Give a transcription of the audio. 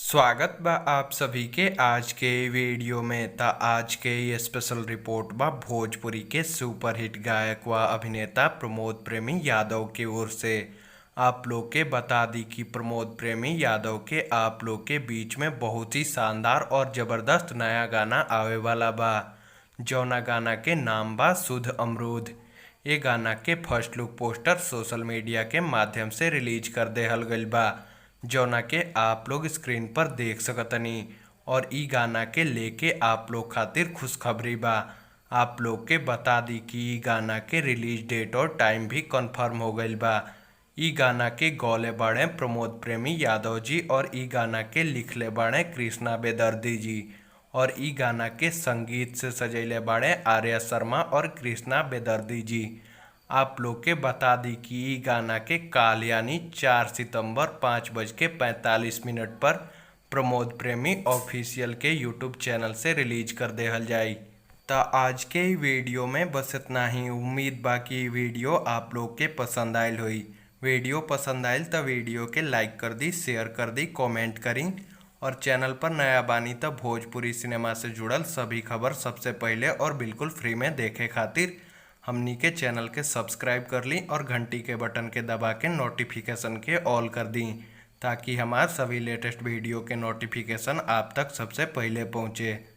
स्वागत बा आप सभी के आज के वीडियो में। त आज के ये स्पेशल रिपोर्ट बा भोजपुरी के सुपरहिट गायक व अभिनेता प्रमोद प्रेमी यादव के ओर से। आप लोग के बता दी कि प्रमोद प्रेमी यादव के आप लोग के बीच में बहुत ही शानदार और ज़बरदस्त नया गाना आवे वाला बा, जौना गाना के नाम बा शुद्ध अमरूद। ये गाना के first look poster social media के माध्यम से रिलीज कर देहल गइल बा, जौना के आप लोग स्क्रीन पर देख सकतनी। और इ गाना के लेके आप लोग खातिर खुशखबरी बा। आप लोग के बता दी कि इ गाना के रिलीज डेट और टाइम भी कंफर्म हो गइल बा। इ गाना के गौले बाड़े प्रमोद प्रेमी यादव जी और इ गाना के लिखले बाड़े कृष्णा बेदर्दी जी और इ गाना के संगीत से सजैले बाड़े आर्या शर्मा और कृष्णा बेदर्दी जी। आप लोग के बता दी कि इ गाना के काल यानी 4 सितंबर 5:45 पर प्रमोद प्रेमी ऑफिशियल के यूट्यूब चैनल से रिलीज कर देहल जाई। त आज के इ वीडियो में बस इतना ही। उम्मीद बा कि इ वीडियो आप लोग के पसंद आयल होई। वीडियो पसंद आयल त वीडियो के लाइक कर दी, शेयर कर दी, कमेंट करी और चैनल पर नया बानी त भोजपुरी सिनेमा से जुड़ल सभी खबर सबसे पहले और बिल्कुल फ्री में देखे खातिर हमनी के चैनल के सब्सक्राइब कर ली और घंटी के बटन के दबा के नोटिफिकेशन के ऑल कर दी, ताकि हमार सभी लेटेस्ट वीडियो के नोटिफिकेशन आप तक सबसे पहले पहुँचे।